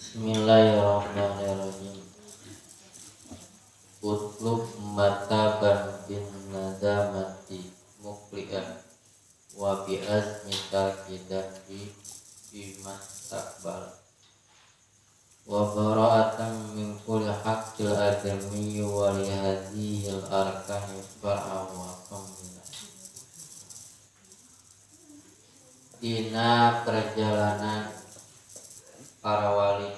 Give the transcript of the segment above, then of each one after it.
Bismillahirrahmanirrahim. Utlub mataban bin nadamati mukli'an wa bi azmi tarkidafi fi mastaqbal wa bara'atan min kulli haqqil adami wa li hadhil arkani far'a wa kamila. Dina perjalanan para wali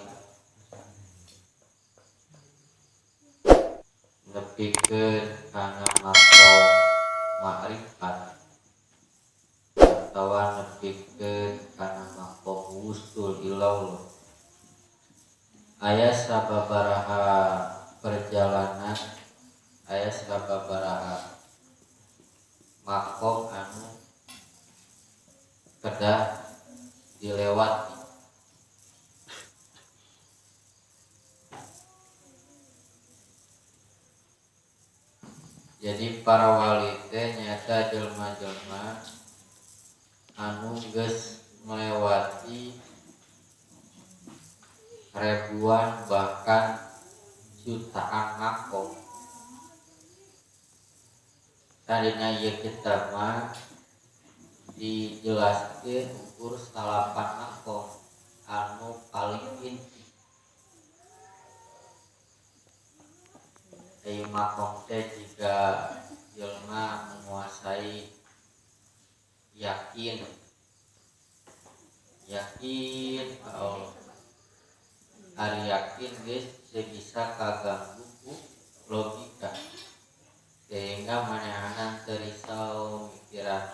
nepikeun kana maqam ma'rifat atawa nepikeun kana maqam wusul ilallah. Aya sababaraha perjalanan, aya sababaraha maqam anu kedah dilewati. Jadi para wali teh nyata jelma-jelma anu geus melewati ribuan bahkan jutaan makom. Tadina ieu kitab mah dijelaskeun ukur 8 makom anu paling inti. Ieu makom teh jika jelma menguasai yakin, yakin ka Allah. Ari yakin geus teu bisa kaganggu ku logika, sehingga manehna teu risau mikiran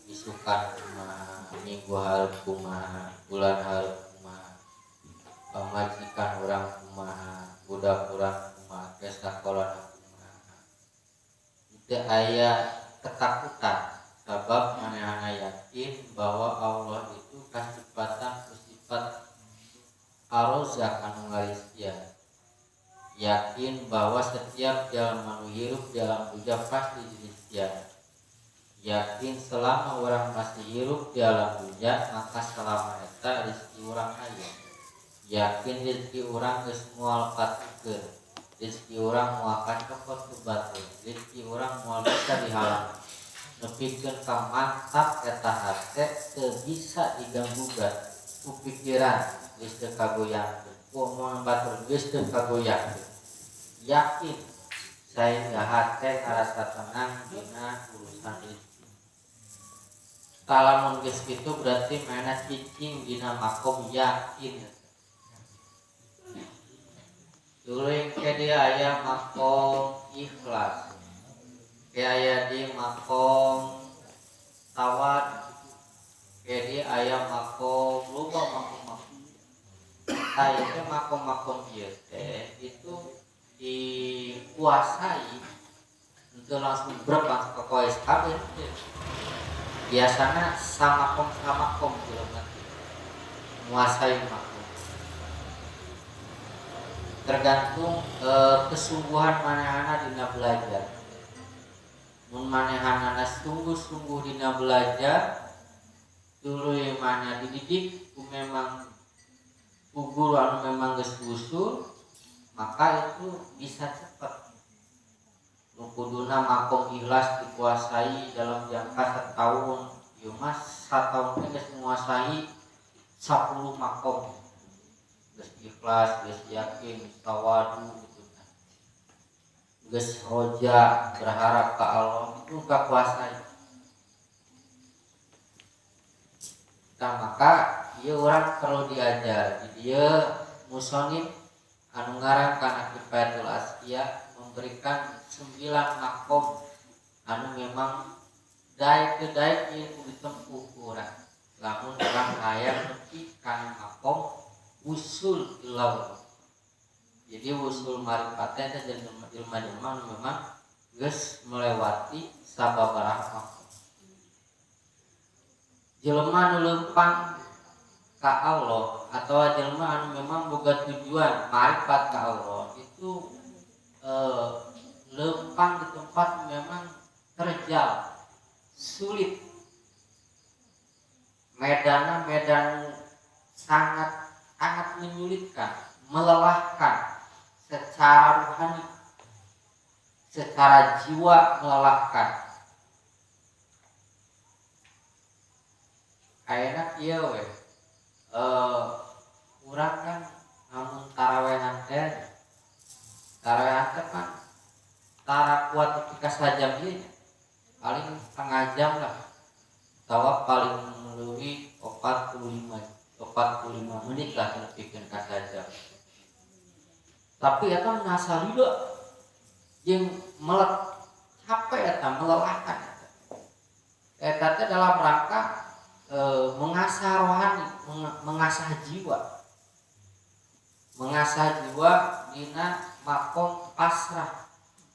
isukan kumaha, minggu hareup kumaha, bulan hareup kumaha, pamajikan urang kumaha, budak urang kumaha, ke sakola kumaha. Teu aya ketakutan sabab manehna yakin bahwa Allah itu kasipatan ku sifat Ar-Razzaq anu ngarizkian. Yakin bahwa setiap jalma nu hirup dalam dunia pasti dirizkian. Yakin selama orang masih hirup dalam dunia maka selama eta rezeki urang aya. Yakin rezeki urang geus moal katukeun, rezeki urang moal kacopot ku batur, rezeki urang moal bisa dihalang. Nepikeun ka mantap eta hate teu bisa diganggu-gugat ku pikiran geus teu kagoyangkeun, ku omongan batur geus teu kagoyangkeun. Yakin sehingga hate ngarasa tenang dina urusan rezeki. Kalamun geus kitu berarti mana cicing dina makom yakin. Tuluy ke dia aya makom ikhlas, ke aya di makom tawad, ke dia aya makom loba makom-makom. Tah ieu teh makom-makom ieu teh itu dikuasai untuk langsung brek langsung kekoes kabeh. Biasana samakom-samakom jelema teh menguasai makom. Tergantung kesungguhan manehana dina belajar. Mun manehanana sungguh-sungguh dina belajar, tuluy mana dididik ku memang ku guru anu memang geus usul, maka itu bisa cepat. Nu kuduna makom ikhlas dikuasai dalam jangka setahun, ieu mah sataun teh geus menguasai 10 makom. Geus ikhlas, geus yakin, geus tawadu gitu kan. Geus roja berharap ka Allah itu kakuasai. Nah, maka ieu urang perlu diajar. Di dieu musonib anu ngarang kana Kifayatul Asqiya memberikan 9 makom anu memang daek teu daek ieu kudu ditempuh ku urang. Lamun urang hayang nepi kana makom usul ilallah. Jadi usul marifatnya teh jelema-jelema anu memang geus melewati sababaraha makom. Jelema anu leumpang ka Allah atau jelema anu memang boga tujuan marifat ka Allah itu leumpang di tempat memang terjal, sulit. Medanna medan sangat sangat menyulitkan, melelahkan secara rohani, secara jiwa melelahkan. Ayeuna kieu we. Urang kan lamun tarawehan teh, tarawehan teh kan tara kuat ketika sajam ieu nya, paling setengah jam lah, atawa paling leuwih 45 menit lah nepikeun ka sajam. Tapi eta ngasalila jeung melek capek eta melelahkan eta. Eta teh dalam rangka mengasah rohani, mengasah jiwa. Mengasah jiwa dina makom pasrah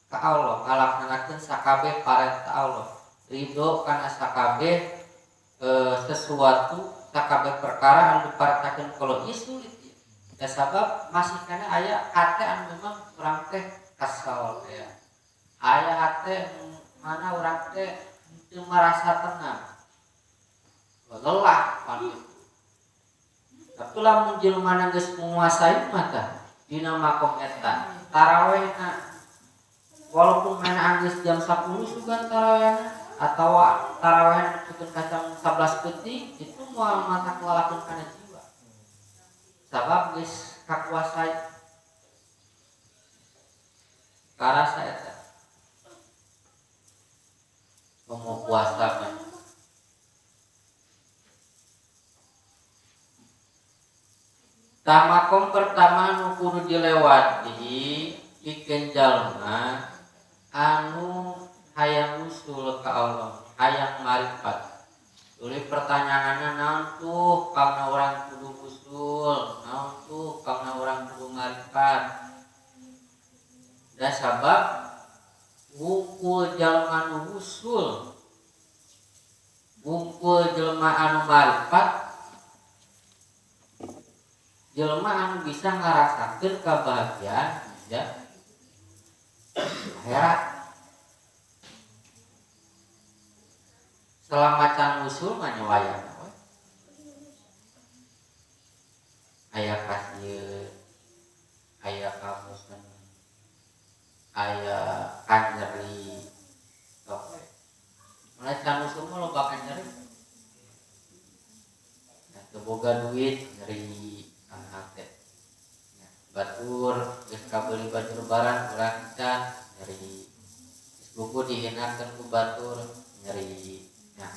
ka Allah, ngalaksanakeun sakabeh parentah Allah, ridho kana sakabeh sesuatu, sakabeh perkara anu diparentahkeun ku Allah ieu sulit ieu. Ya sabab masih kana aya hate anu memang urang teh kesel teh. Aya hate mana urang teh teu merasa tenang, lelah pan gitu. Tapi lamun jelema geus menguasai mah tah dina makom eta tarawehna walaupun mana geus jam 10 sugan tarawehna atawa tarawehna nepikeun ka jam 11 peuting itu moal matak lalakeun kana jiwa. Sabab geus kakuasai karasa eta. Komo puasa mah. Tah makom pertama nu kudu dilewati pikeun jalma anu hayang usul ka Allah, hayang marifat. Tuluy pertanyaanna naon tuh kana urang kudu usul, naon tuh kana urang kudu marifat. Da sabab wungkul jalma anu usul, wungkul jelema anu marifat, jelema anu bisa ngarasakeun kebahagiaan ya akhirat. Selama can usul mah nya wayahna we. Aya kasieun, aya kamusen, aya kanyeri. Sok we. Mulai can usul mah loba kanyeri. Nah, teu boga duit nyeri hate. Ya, batur geus kabeuli baju lebaran urang can nyeri. Geus buku dihinakeun ku batur nyeri. Nah,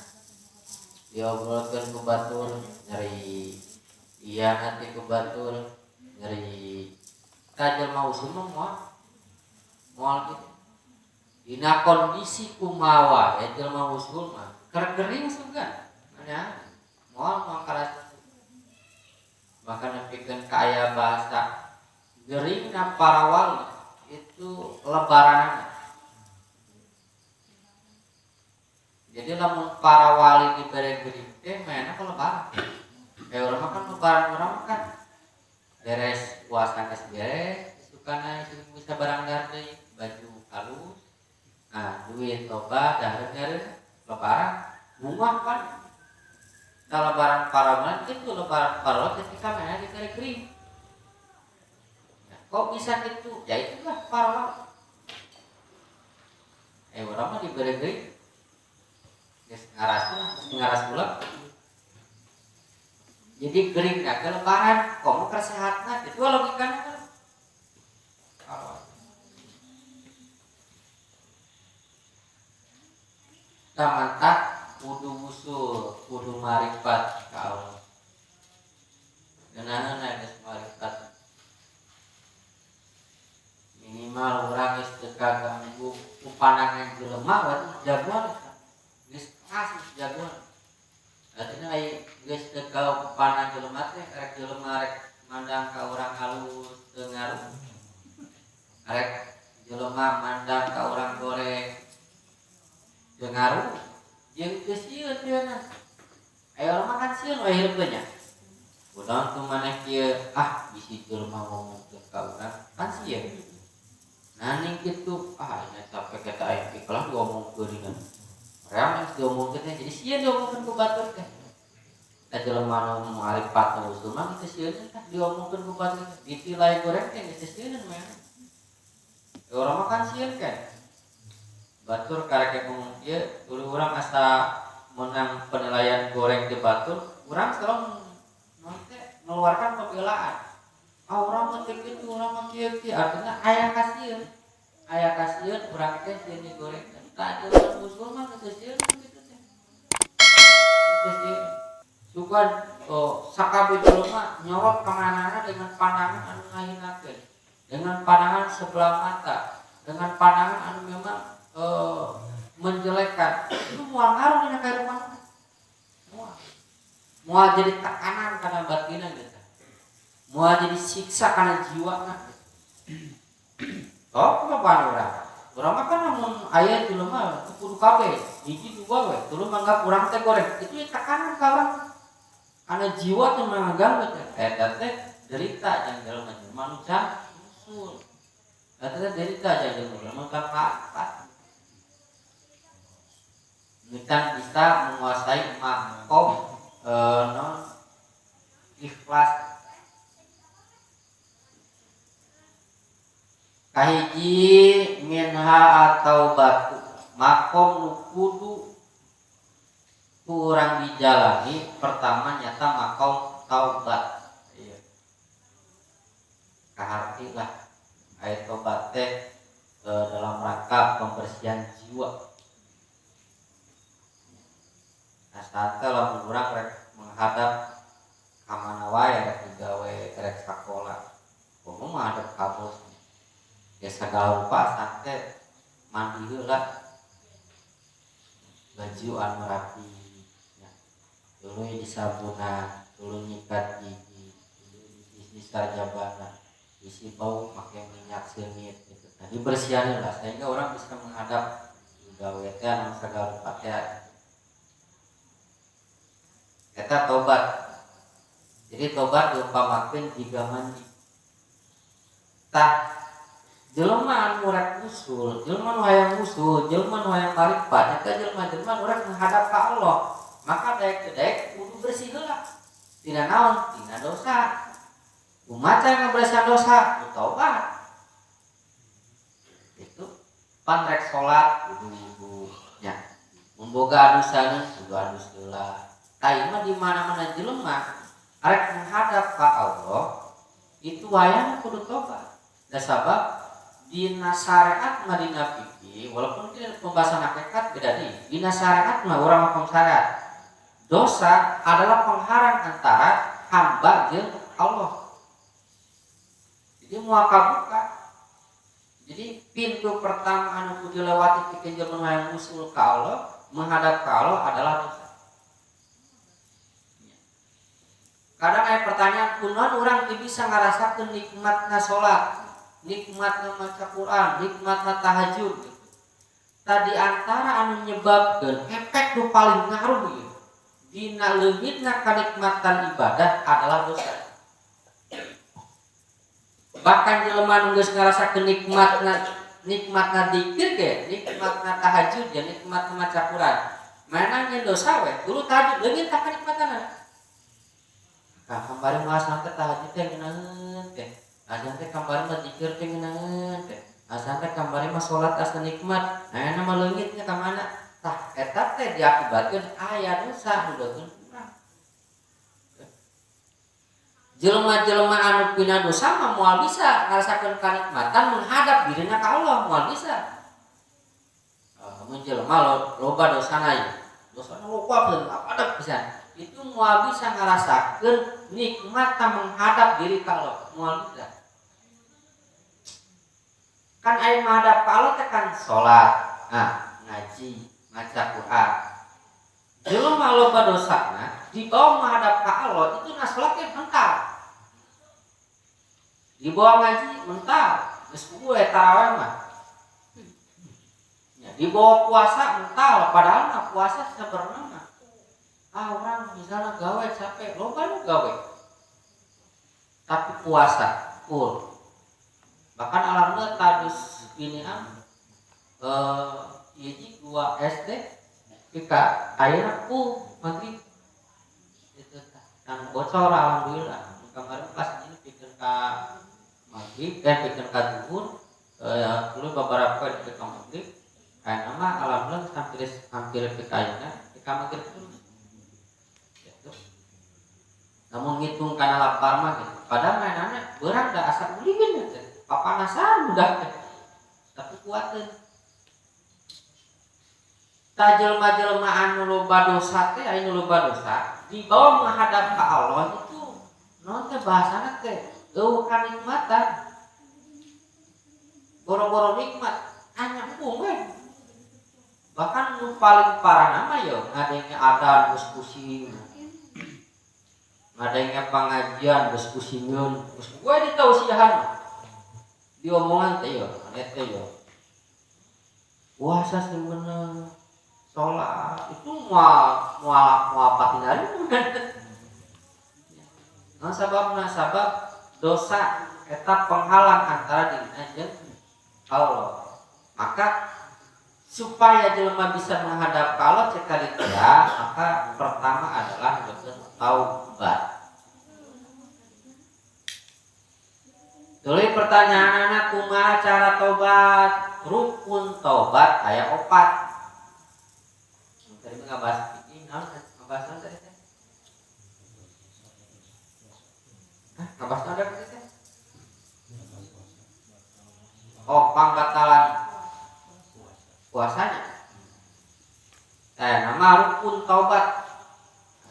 diobrolkeun ku batur nyeri. Dihianati ku batur nyeri. Ka jelema usul mah moal kitu. Dina kondisi kumaha wae jelema usul mah keur gering sugan. Nya moal moal karasa. Maka nepikeun ka aya bahasa geringna para wali itu lebaranana. Jadi lamun para wali dibere gering teh mainna ka lebaran. Urang mah kan lebaran urang mah kan beres puasa geus beres, isukana isuk bisa barang dahar deui, baju halus. Nah, duit loba dahar lebaran bungah pan. Nah, lebaran para wali itu lebaran para wali ketika mainna dibere gering. Nah, kok bisa gitu? Ya itulah para wali. Urang mah dibere gering. Geus ngaras ulah. Jadi gering ke lebaran, komo keur sehatna, itu logikana kan. Tah mantap kudu usul, kudu marifat ka Allah. Geunaheun geus marifat. Minimal urang geus teu kaganggu ku pandangan jelema we jagoan. Geus kasih jagoan. Artinya ai geus teu ka pandangan jelema teh rek jelema rek mandang ka urang halus teu ngaruh. Rek jelema mandang ka urang goreng teu ngaruh. Jeung teu sieun dieuna. Aya urang mah kan sieun we hirup teh nya. Kunaon tuh maneh kieu, ah bisi jelema ngomongkeun ka urang kan sieun. Nah ning kitu, ah nya capek eta aya ikhlas diomongkeun dengan ream geus diomongkeun teh jadi sieun diomongkeun ku batur teh. Tah jelema nu marifat nu usul mah geus sieun tah diomongkeun ku batur ditilai goreng teh geus sieun mah. Urang mah kan sieun kan. Batur karek ngomong kieu tuluy urang asa menang penilaian goreng di batur, urang selalu mengeluarkan pembelaan. Ah urang mah teu kitu, urang mah kieu kieu, artinya aya kasieun. Aya kasieun urang teh sieun digoreng. Tah jelema usul mah geus sieun kitu teh. Geus sieun. Sugan sakabeh jelema nyorot ka manana dengan pandangan anu ngahinakeun, dengan pandangan sebelah mata, dengan pandangan anu memang menjelekkan. Itu moal ngaruh dina kahirupan. Moal. Moal jadi tekanan kana batinna gitu. Moal jadi siksa kana jiwana gitu. Oh, kumaha urang? Urang mah kan lamun aya jelema kudu kabeh, hiji dua we, tuluy manggap urang teh goreng. Itu tekanan ka urang. Kana jiwa teh mengganggu teh. Eta teh derita jeung jelema-jelema nu can usul. Eta teh derita jeung jelema-jelema can papat. Nu can bisa menguasai makom non ikhlas. Kahiji minha atau batu makom nu kudu kurang dijalani pertama nyata makom taubat. Iya. Kaharti lah aya tobat teh dalam rangka pembersihan jiwa. Asa teh lamun urang rek menghadap ka mana wae rek digawe rek sakola komo menghadap ka bos ya sagala rupa asa teh mandi heula baju anu rapi ya. Tuluy disabunan, tuluy nyikat gigi, tuluy disarjabana, isi bau make minyak seungit gitu. Nah, dibersihan lah sehingga orang bisa menghadap gawe teh anu sagala rupa teh. Eta tobat. Jadi tobat diumpamakeun jiga mandi. Tah jelema anu rek usul, jelema nu hayang usul, jelema nu hayang marifat, eta jelema-jelema nu rek menghadap ka Allah. Maka daek-daek kudu bersih heula. Tina naon? Tina dosa. Kumaha cara ngabersihan dosa? Ku taubat. Itu pan rek salat kudu wudu nya. Mun boga adusan kudu adus heula. Tah ieu mah di mana-mana jelema arek menghadap ka Allah itu wayahna kudu tobat. Da sabab dina syariat mah dina fikih walaupun kita pembahasan hakikat beda deui. Dina syariat mah urang hukum syariat. Dosa adalah penghalang antara hamba jeung Allah. Jadi moal kabuka. Jadi pintu pertama anu kudu dilewati pikeun jelema hayang usul ka Allah, menghadap ka Allah adalah dosa. Kadang aya pertanyaan, kunaon urang teu bisa ngarasakeun nikmatna salat, nikmatna maca Quran, nikmatna tahajud gitu. Tadi antara anu nyebabkeun efek nu paling ngaruh ieu dina leungitna kanikmatan ibadah adalah dosa. Bahkan jelema nu geus ngarasakeun nikmatna dzikir ge, nikmatna tahajud ge, nikmatna maca Quran. Mana nyeun dosa we, dulu tahajud leungit tak kanikmatanna. Ka kamari mah sampe tahajud teh ngeunaheun teh. Azan teh kamari mah zikir teh ngeunaheun teh. Azan teh kamari mah salat asa nikmat. Ayeuna mah leungitnya ka mana? Tah eta teh diakibatkeun aya dosa nu deukeun urang. Jelema-jelema anu pina dosa mah moal bisa ngarasakeun kanikmatan menghadap dirina ka Allah, moal bisa. Mun jelema loba dosana ieu. Dosana loba pisan, ada pisan. Itu moal bisa ngarasakeun nikmat menghadap diri ka Allah, moal bisa. Kan aya menghadap ka Allah teh kan salat, nah, ngaji, maca Quran. Jelema loba dosana dibawa menghadap ka Allah itu na salat teh mental. Dibawa ngaji mental, geus kudu tarawih mah. Ya, dibawa puasa mental, padahal mah puasa sabarna mah. Ah orang misalnya gawe capek, loba nu gawe. Tapi puasa full. Bahkan alhamdulillah tadus ini am hiji 2 SD ka ayeuna full maghrib. Gitu. bocor alhamdulillah. Kemarin pas ini pikeun ka maghrib, pikeun ka zuhur, dulu beberapa di ka maghrib, ayeuna mah alhamdulillah hampir ka ayeuna ka maghrib terus. Gitu. Namun ngitung kana lapar mah gitu. Padahal mainanna beurang da asa ulin teh. Papanasan budak teh. Tapi kuateun. Tah jelema-jelema anu loba dosa teh, anu loba dosa dibawa menghadap ka Allah itu naon teh bahasana teh eueuh kanikmatan. Boro-boro nikmat hanya embung we. Bahkan nu paling parah nama yo ngadenge adan geus pusing. Ngadenge pangajian geus pusingeun, geus we ditausiahan. Diomongan teh yo, maneh teh yo. Puasa sing bener, salat itu moal moal pati. Nah, sababna sabab dosa eta penghalang antara diri jeung Allah. Maka supaya jelema bisa menghadap Allah cek tadi ya, maka pertama adalah taubat. Tuluy pertanyaanna kumaha cara tobat? Rukun tobat aya 4. Tadi ngabahas fikih, naon ngabahas naon tadi teh? Hah, ngabahas naon tadi teh? Oh, pangbatalan puasanya. Nama rukun taubat.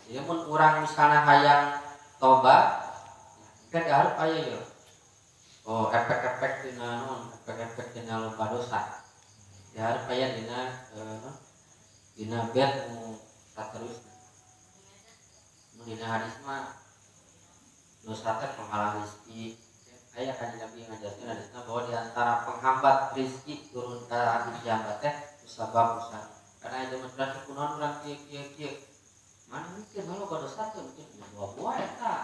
Jadi mun urang misalnya hayang tobat, kan harus aya ya. Oh, efek-efek dina naon, efek-efek dina loba dosa. Ya harus aya dina dina bed nu saterusna. Mun dina hadis mah dosa teh penghalang rezeki. Aya kan Nabi ngajarkeun hadisna bahwa di antara penghambat rezeki turun ka ahli kiamat teh sabab dosa. Karena itu berarti kunaon urang kieu kieu kieu. Mana mikir loba dosa teh mikir buah-buah eta.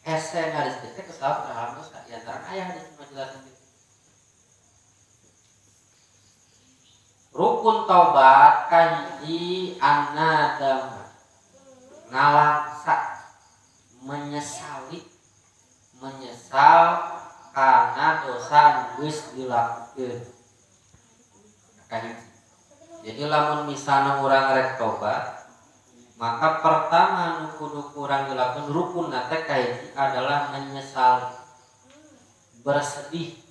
Hese ngaris teh kesabab terhalang dosa. Di antara aya hadis menjelaskan gitu. Rukun taubat kahiji annadam ngalangsa menyesali, menyesal karena dosa geus dilakukeun. Kahiji. Jadi lamun misalna urang rek tobat, maka pertama nu kudu kurang dilakukan rukun teh kahiji adalah menyesal, bersedih,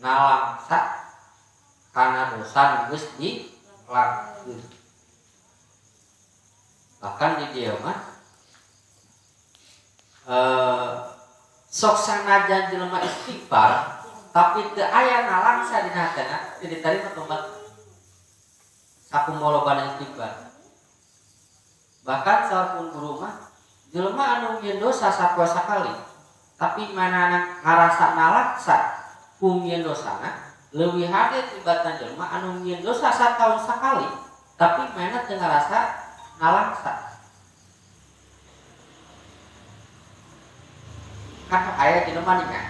nalangsa karena dosa geus dilakukeun. Bahkan di dieu mah sok sanajan jelema istighfar tapi teu aya nalangsa dina hatena teu ditarima tobat. Sakumaha lobana istighfar. Bahkan saur guru mah jelema anu nyieun dosa sapoe sakali tapi manana ngarasa nalangsa ku nyieun dosana leuwih hade tibatan jelema anu nyieun dosa sataun sakali tapi mana teu ngarasa nalangsa. Kan aya jelema nih kan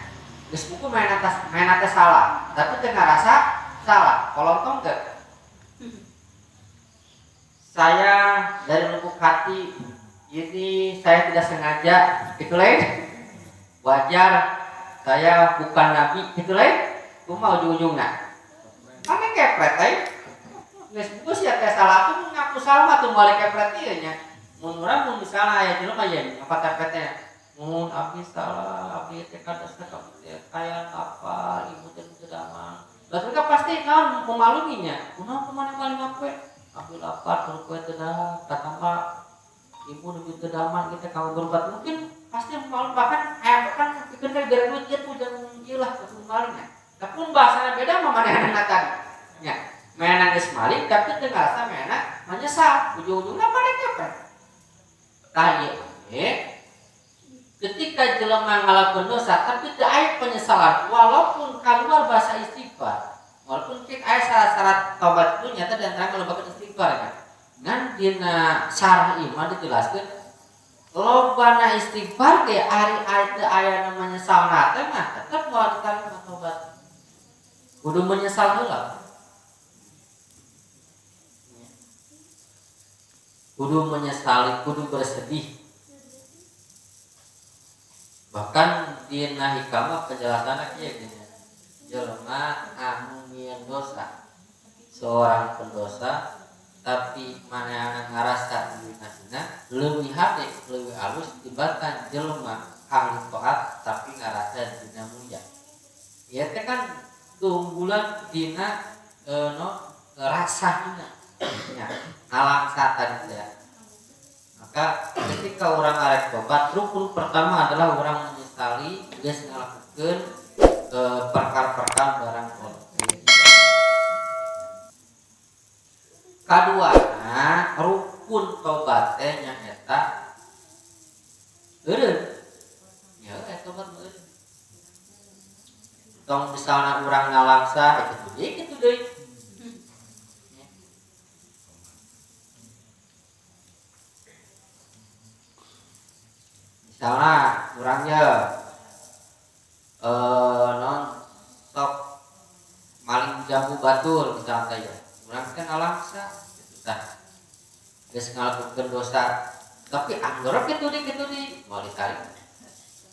geus buku main teh salah tapi teu ngarasa salah, kolontong teu. Saya dari lubuk hati ini saya tidak sengaja gitu lain, wajar saya bukan nabi gitu lain, kumaha ujung-ujungna mana kepret lain geus buku sia teh salah tuh ngaku salah mah tuh moal kepret ieu nya. Mun urang mun misalna aya jelema ye apa kepretnya mun abdi salah abdi teh kadosa teh kaya apa ibu teh teu damang. Lah mereka pasti naon memaluminya kunaon kumaha paling ngaku abdi lapar terus kue teu tatamba ibu nu teu damang kita kamu berobat mungkin pasti malu bahkan kan pikeun teh gara duit ieu jangan ieu lah kudu maling nya. Tapi pun bahasana beda mah manehna tadi nya. Manehna geus maling tapi teu ngarasa manehna menyesal ujung-ujungna maneh kepret. Tah ieu ketika jelema ngalakukeun dosa tapi teu aya penyesalan walaupun keluar bahasa istighfar, walaupun cek aya syarat-syarat taubat itu nyata di antara ngalobakeun istighfar kan. Ngan dina syarah ieu mah dijelaskeun lobana istighfar ge ari teu aya nu menyesalna teh mah tetep moal ditarima tobat. Kudu menyesal heula. Kudu menyesali, kudu bersedih. Bahkan dina hikmah penjelasanna kieu gini. Jelema anu nyieun dosa, seorang pendosa tapi manehna ngarasa dina hina leuwih hade leuwih alus tibatan jelema ahli taat tapi ngarasa dina mulia. Ieu teh kan keunggulan dina no rasa hina. Nya ngalangsa tadi teh. Maka ketika orang arek tobat, rukun pertama adalah orang menyesali geus ngalakukeun perkara-perkara barang kolot. Kaduana rukun tobat teh nyaeta eureun. Nya eta tobat eureun. Tong misalna urang ngalangsa kitu deui kitu deui. Misalna urangnya non sok maling jambu batur misalna ya. Urang teh ngalangsa kitu tah. Geus ngalakukeun dosa tapi angger kitu deui moal ditarik.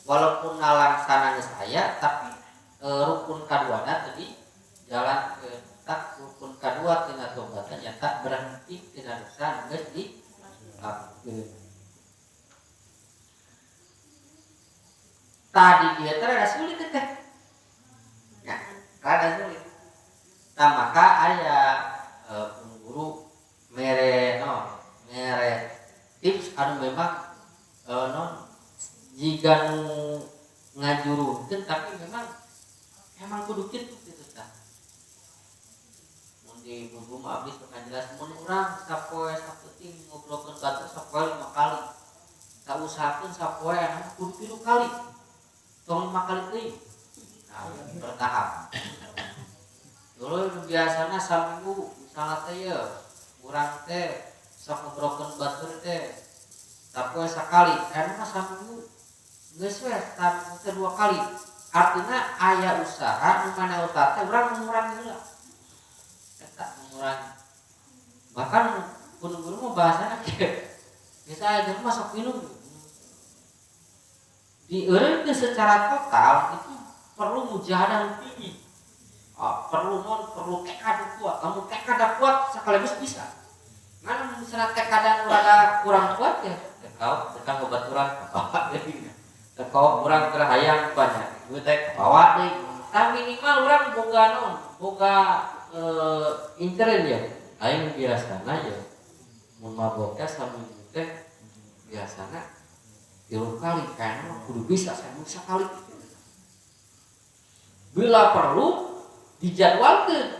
Walaupun nalangsana geus aya tapi rukun kaduana tadi jalan ke tak rukun kadua tina tobatna nyata berhenti tina dosa geus dilakukeun. Tadi dia teh rada sulit teh. Ya, rada sulit. Nah, maka aya guru mere no, mere tips anu memang non jiga nu ngajurungkeun tapi memang emang kudu kitu kitu tah. Mun di buku mah abdi sok jelas mun urang sapoe sapenting ngobrolkeun batur sapoe 5 kali. Sausahakeun sapoe anu kudu 3 kali. Tong 5 kali deui. Nah, bertahap. Dulu biasana saminggu misalna teh ye urang teh sok ngobrolkeun batur teh sapoe sakali, anu mah saminggu geus we saminggu teh 2 kali. Artinya aya usaha nu mana usaha teh urang mengurangi heula. Eta mengurangi. Bahkan guru-guru mah bahasana kieu. Biasa aja mah sok minum. Dieureunkeun secara total itu perlu mujahadah tinggi. Perlu non, perlu tekad kuat. Kamu tekad kuat sekaligus bisa. Mana misalnya tekad rada kurang kuat ya, tekau tekang babaturan bapak deui. Tekau urang keur hayang banyak. Duit teh bawa deui. Tah minimal urang boga naon? Boga interen ya. Aing biasana ya mun mabok teh saminggu teh biasana 3 kali kayaknya kudu bisa saminggu sakali. Bila perlu dijadwalkeun.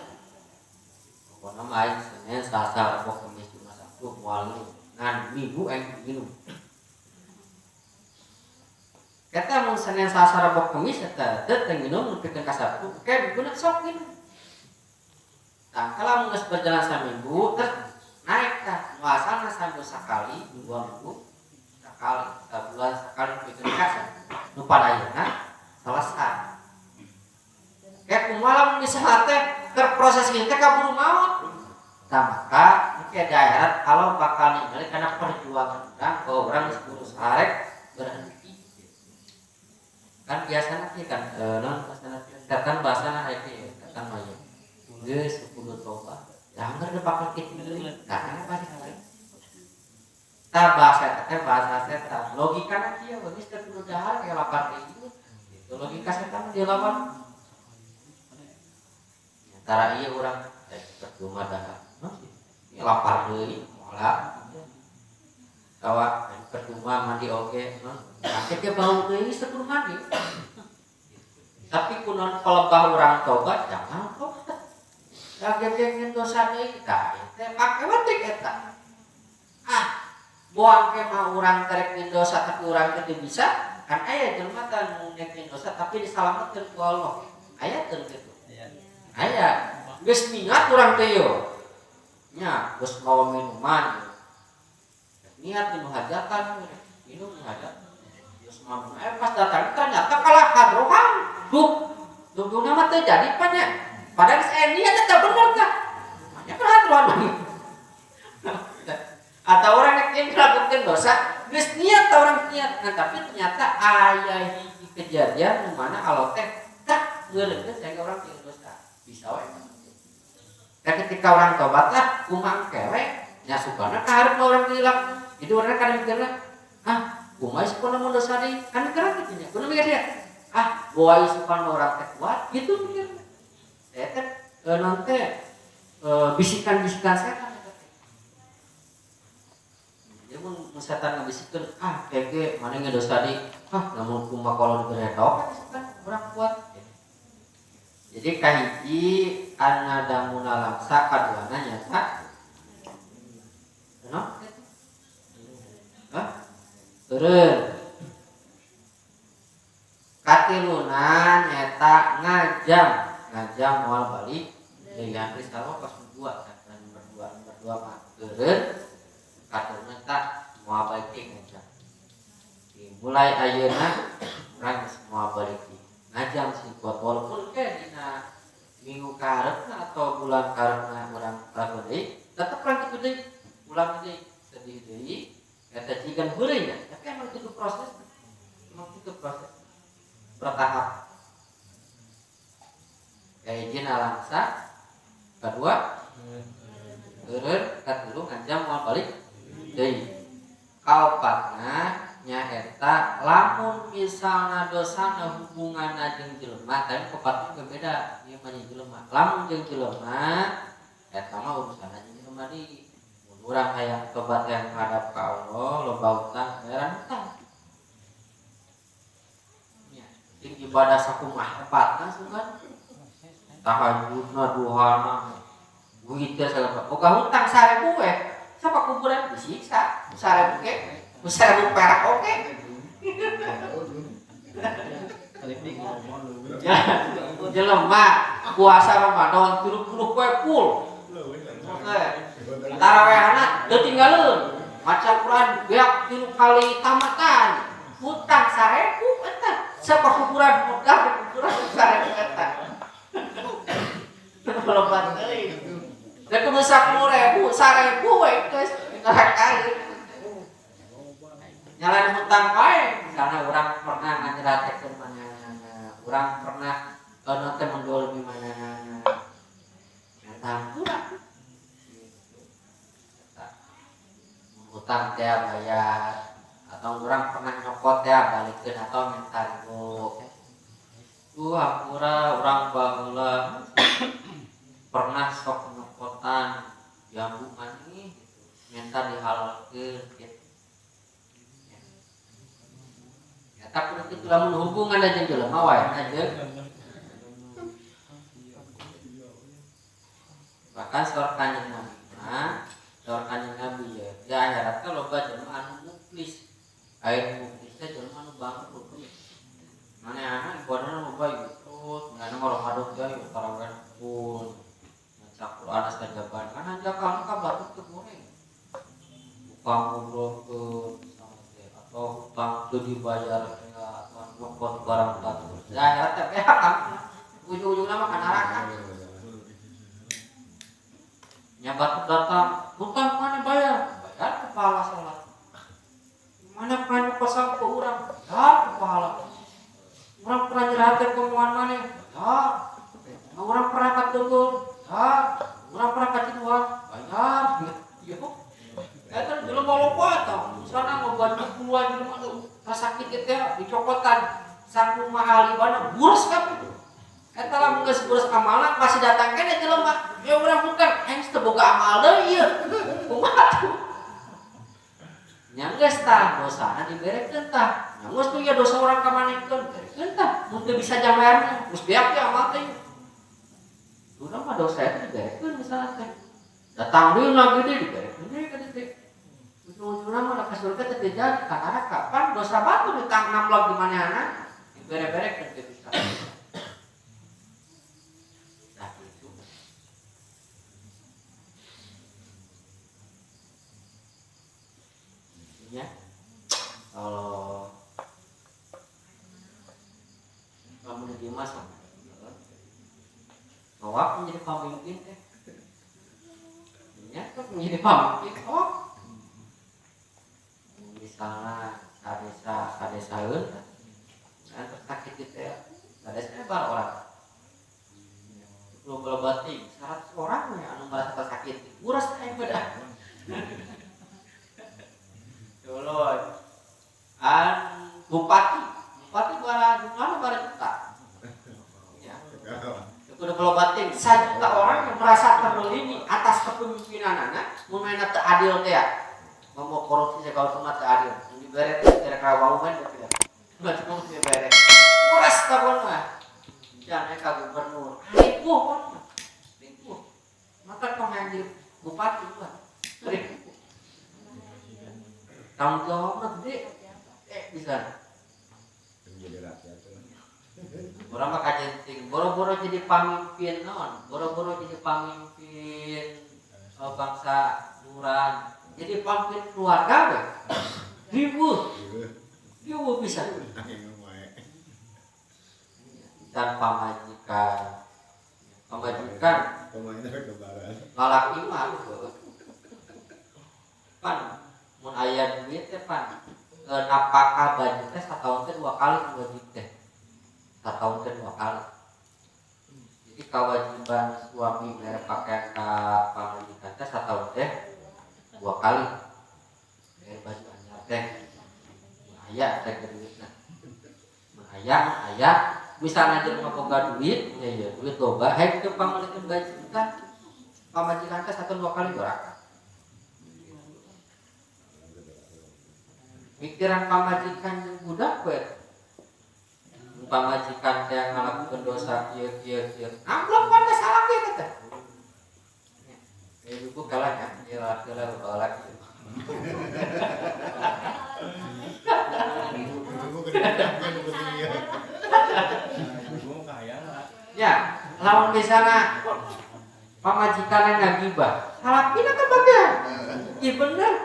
Pokona mah aing Senin, Selasa, Rabu, Kamis, Jumat, Sabtu moal minum. Ngan Minggu aing minum. Kata mun Senin, Selasa, Rabu, Kamis eta teu teu minum nepikeun ka Sabtu, oke minggu sok minum. Tah kalau mun geus berjalan saminggu terus naik tah nu asalna saminggu sakali, 2 minggu sakali, sabulan sakali nepikeun ka nu pada ayeuna selesai. Kayak kumaha misalna teh terproses ieu teh kaburu maut. Tah maka engke di akhirat kalau bakal ningali kana perjuangan urang bahwa urang geus berusaha rek berhenti. Kan biasana kieu kan non bahasana setan bahasana aya kieu setan mah ieu. Geus kudu tobat. Angger teu bakal kitu deui. Tah kana pasti. Tah bahasa eta teh bahasa setan. Logikana kieu geus teu kudu dahar kayak lapar deui. Gitu logika setan dilawan. Tara ieu urang percuma dahar. Lapar deui moal. Tawa percuma mandi oge, sakit ge bau deui geus kudu mandi. Tapi kunaon pelebah urang tobat jangan tobat. Lagi-lagi dosa deui tah teh pake we trik eta. Ah, buang ke mah urang terek nyeun dosa tapi urang teh teu bisa, kan aya jelema teh nu nyeun dosa tapi disalametkeun ku Allah. Aya teu kitu? Aya. Geus niat urang teh yo. Nya, geus mawa minuman. Niat minum hajatan, minum hajatan. Geus mawa pas datang ternyata kalah hadrohan. Duh, duguna mah teu jadi pan nya. Padahal geus niat teh bener tah. Nya kan hadrohan. Atau orang yang melakukan dosa, geus niat orang niat, nah, tapi ternyata aya hiji kejadian di mana Allah teh tak ngeureunkeun sehingga orang teu dosa. Bisa we. Dan ketika orang tobat lah kumaha kewe nya sukana ka hareup orang teu hilap. Jadi orang kan mikirna, ah kumaha sukana mun dosa deui? Kan mikirna kitu nya. Kudu mikir dia. Ah, boa sukana orang teh kuat gitu mikirna. Eta naon teh bisikan-bisikan setan eta teh. Jadi mun setan ngebisikeun, ah kege mana ge dosa deui. Ah, lamun kumaha kalau dibere kan kan urang kuat. Jadi kahiji anadamuna langsa kaduana nyata. Naon? Hah? Eureun. Katiluna nyata ngajam moal balik deui hampir sarua pas dua kan nomor 2 mah eureun katiluna tak moal balik ngajam. Mulai ayeuna urang geus moal balik ngajam sih kuat walaupun ke dina minggu kaharepna atau bulan kaharepna urang lakukan deui tetep urang kitu deui ulang deui sedih deui eta jigan heureuy nya tapi emang itu proses bertahap kahiji nalangsa kadua eureun katilu ngajam moal balik deui kaopatna nyaeta lamun misalna dosana hubunganna jeung jelema tapi kopatna ge beda ieu mah jeung jelema lamun jeung jelema eta mah urusanna jeung jelema deui mun urang hayang tobat hayang menghadap ka Allah loba utang bayaran utang nya jeung ibadah sakumaha hebatna sugan tahajudna duhana duit teh sagala boga hutang 1000 we sapa kuburan disiksa 1000 ge 1000 perak oke. Jelema puasa Ramadan 30 poe full. Oke. Tarawehana teu tinggaleun. Maca Quran beak 3 kali tamatan. Hutang 1000 eta. Sapa kuburan modal kuburan 1000 eta. Loba teuing. Da kudu 10.000, 1000 we geus neraka. Nyalan hutang wae, misalnya orang pernah nganyeratekeun manehna, orang pernah teh mendolimi manehna. Nyata hampura. Hutang teh bayar atau orang pernah nyokot teh balikeun atau minta ribu. Hampura urang baheula pernah sok nyokotan jambu manih gitu. Minta dihalalkeun gitu. Tapi itu lamun hubungan aja jelema wae aja. Bahkan saur kanjeng Nabi mah, saur kanjeng Nabi ya, di akhirat teh loba jelema anu muflis. Aya muflis teh jelema anu bangkrut. Manehna ibadahna loba yutut, manehna mah Ramadan teh ieu tarawih pun. Maca Quran sajaban, kan hanjakal ka batur teu goreng. Tukang ngobrolkeun atau hutang teu dibayar ya atau nyokot barang batur. Ya akhirat teh beak ujung-ujungna mah ka neraka. Nya batur datang, hutang mana bayar? Bayar ku pahala salat. Mana pernah nyokot ke urang? Bayar ku pahala. Urang pernah nyerahakeun omongan maneh? Bayar. Urang pernah katunggul? Bayar. Urang pernah kaciduhan? Bayar. Ieu eta jelema loba tah, misalna ngobat puluhan jelema sakit teh dicokotan sakumaha libana buras kabeh. Eta lamun geus buras amalna masih datang keneh jelema. Ya urang bukan aing teu boga amal deui ieu. Kumaha tuh? Nya geus tah dosana diberekeun tah. Nya geus tuh ya dosa urang ka manehkeun, berekeun tah. Mun teu bisa jamayarna, geus beak ya amal teh. Urang mah dosa eta diberekeun misalna teh. Datang deui lagi deui diberekeun deui ka dieu teh. Ujung-ujungna mah ka surga teh teu jadi, ka neraka. Pan dosa batur ditang namlog di manehna, dibere-berekeun teu bisa. Nah, itu. Ya. Kalau kamu di masuk, Awak menjadi pemimpin teh. Ya, menjadi pemimpin. Oh. Misalnya sadesa sadesaeun Anu tersakiti teh ada sabar orang. 10 bating 100 orang we anu merasa tersakiti. Uras aing beda. Dulu an bupati, bupati bara jumlahna bara juta. Ya. Kudu bating 1 juta orang yang merasa terdolimi atas kepemimpinanana mun mainna teu adil teh ya. Ngomong korupsi segala macam teu adil. Mun dibere teh kira wawungan teh. Cuma dibere. Uras kabon mah. Jangan ka gubernur. Ripuh kon mah. Ripuh. Maka penganjir bupati mah. Ripuh. Tanggung jawabna gede. Bisa. Jadi rakyat tuh. Orang mah kajenting, boro-boro jadi pamimpin non, boro-boro jadi pamimpin bangsa duran, jadi pamimpin keluarga we. Ribuh. Ribuh bisa. Dan pamajikan. Pamajikan. Lalaki mah pan mun aya duit teh pan napakah baju teh satahun teh 2 kali wajib teh. Setahun teh 2 kali. Jadi kewajiban suami mere pakaian ka pamajikan teh setahun teh 2 kali. Mere baju anyar teh. Mun aya teh duitna. Mun aya misalna jelema boga duit, ya ya duit loba, hayu teu pangmeulikeun baju kan. Pamajikan teh 1 2 kali doraka. Mikiran pamajikan jeung budak we. Pamajikan teh ngalakukeun dosa kieu kieu kieu. Amplop pan teh salah kieu teh. Ya ibu kalah ya, ieu laki laki. Ya, lawan misalna pamajikan ngagibah, salakina kebagian. Iya bener.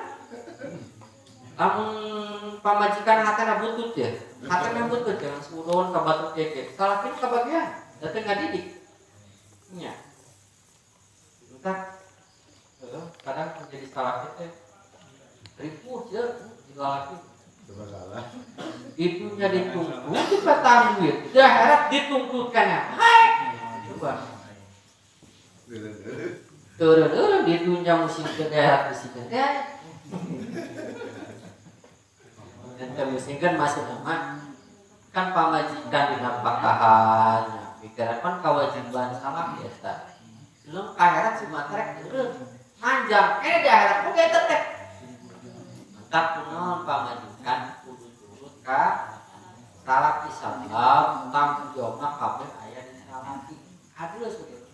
Lamun pamajikan hatena butut ya, hatena butut ya, suron ka batuk keke. Salakina kebagian, da teu ngadidik. Nya. Entah kadang menjadi salaki teh ripuh je di lalaki. Masalah. Itunya dituntut di petang duit. Di akhirat dituntutkannya. Hai. Coba. Turun-turun di dunia musim ke akhirat musim ke. Dan musim kan masuk nama kan pamajikan dinapakahan, pikiran kan kewajiban salah biasa. Belum akhirat cuma trek turun manjang, di akhirat kok eta teh. Mantap kunaon pamajikan kudu turut ka salaki sabab tanggung jawabna kabeh aya di salaki. Adil saudara.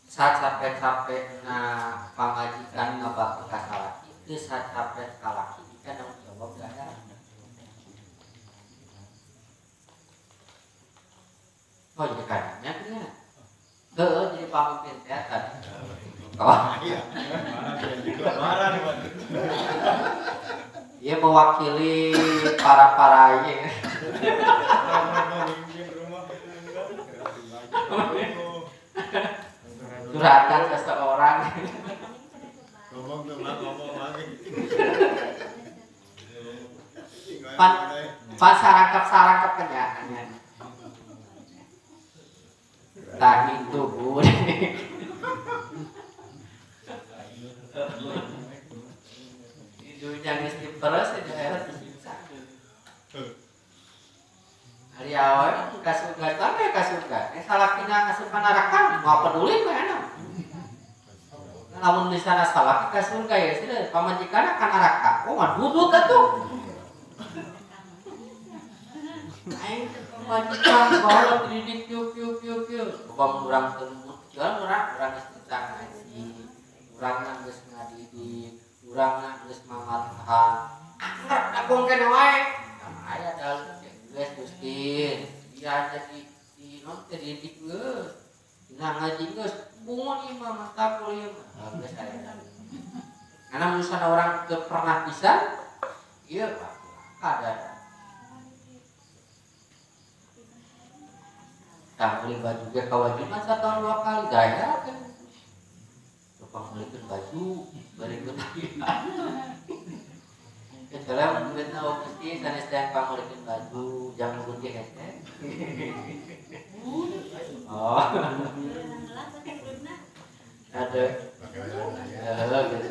Saat capek-capek na pamajikan ngabakti ka salaki, teu sacapek salaki jika tanggung jawab di akhirat. Oh jadi kadangnya punya. Heeh, jadi pamimpin teh tadi. Kawan. Dia mewakili para-para ieu. Curhatan seseorang. Ngomong tuh, ngomong lagi. Pan sarangkap-sarangkap kenyaannya. Tah itu bu. Di dunia geus diperes di akhirat disiksa. Ari awewe ka surga teh ka surga. Salakina ngasup ka neraka moal peduli mah anu. Lamun di sana salaki ka surga ya sudah pamajikanna ka neraka. Oh mah dudut atuh. Aing teh pamajikan baheula dididik kieu kieu kieu kieu. Upama urang teu jual urang geus tentang ngaji, urangna geus ngadidik, urangna geus mamatahan. Angger dagong keneh wae. Aya dalem geus Gusti, dia jadi di non teh didik geus. Dina ngaji geus bungun ieu mah mantap ieu mah. Geus aya dalem. Karena misalnya orang teu pernah bisa, ieu ada. Tah beli baju ge kewajiban setahun 2 kali gaya kan. Lupa belikan baju, bari tagihan. Soalnya duitna Gusti sanes teh pangurikeun baju jam gunti hese. Oh. Ada. Heeh gitu.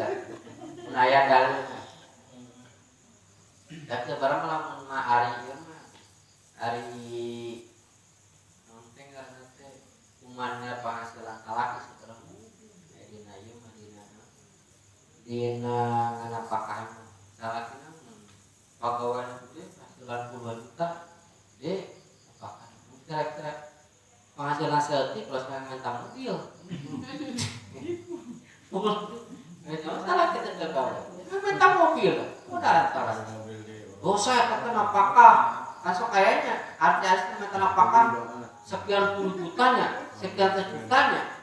Mun aya dalil. Tapi sebarang lamun mah ari ieu mah ari naon teh ngaranna teh kumanna penghasilan salaki sebarang dina ieu mah dina nganapakahan salakina pagawean gede penghasilan puluhan juta gede apakah kira-kira penghasilan seeutik los minta mobil. Salah kita gawe. Minta mobil. Udah salah. Dosa eta napakah. Masuk kayaknya arti-arti minta napakah sekian puluh jutanya, sekian jutanya.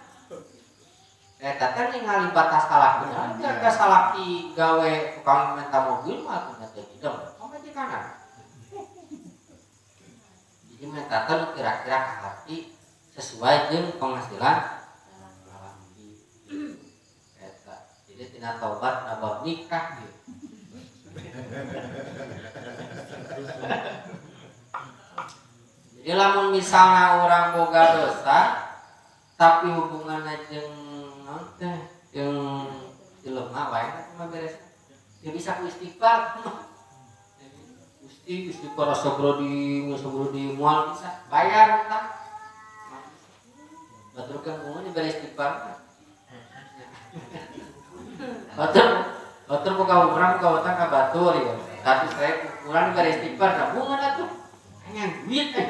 Eta teh ningali batas salaki. Kira-kira salaki gawe tukang minta mobil mah atuh teh hidung. Pamajikanna. Jadi minta teh kira-kira ka hati sesuai jeung penghasilan salaki. Eta. Jadi tina taubat na bab nikah gitu. Jadi lamun misalnya orang boga dosa tapi hubunganna jeung naon teh jeung jelema wae mah beres. Dia bisa ku istighfar. Gusti istighfar astagfirullah moal bisa bayar utang. Batur kan bunga dibere istighfar. Batur boga urang boga utang ka batur ya. Tapi saya urang dibere istighfar da bunga atuh. Hayang duit eh.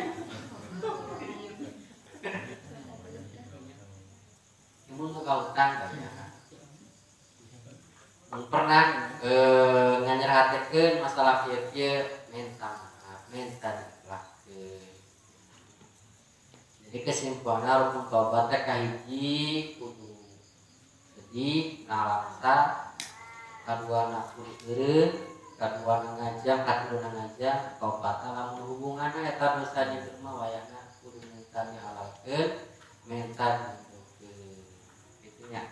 Mun boga utang banyak. Mun pernah nganyerhatekeun masalah kieu-kieu minta maaf, minta diikhlaskeun. Jadi kesimpulanna rukun taubat teh kahiji kudu sedih, nalangsa, kaduana kudu eureun, kaduana ngajak, katiluna ngajak, kaopatna lamun hubunganna eta dosa jeung mah wayahna kudu minta dihalalkeun, minta diunduhkeun. Kitu nya.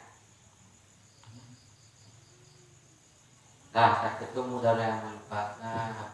Nah, sakitu mudah yang manfaatna.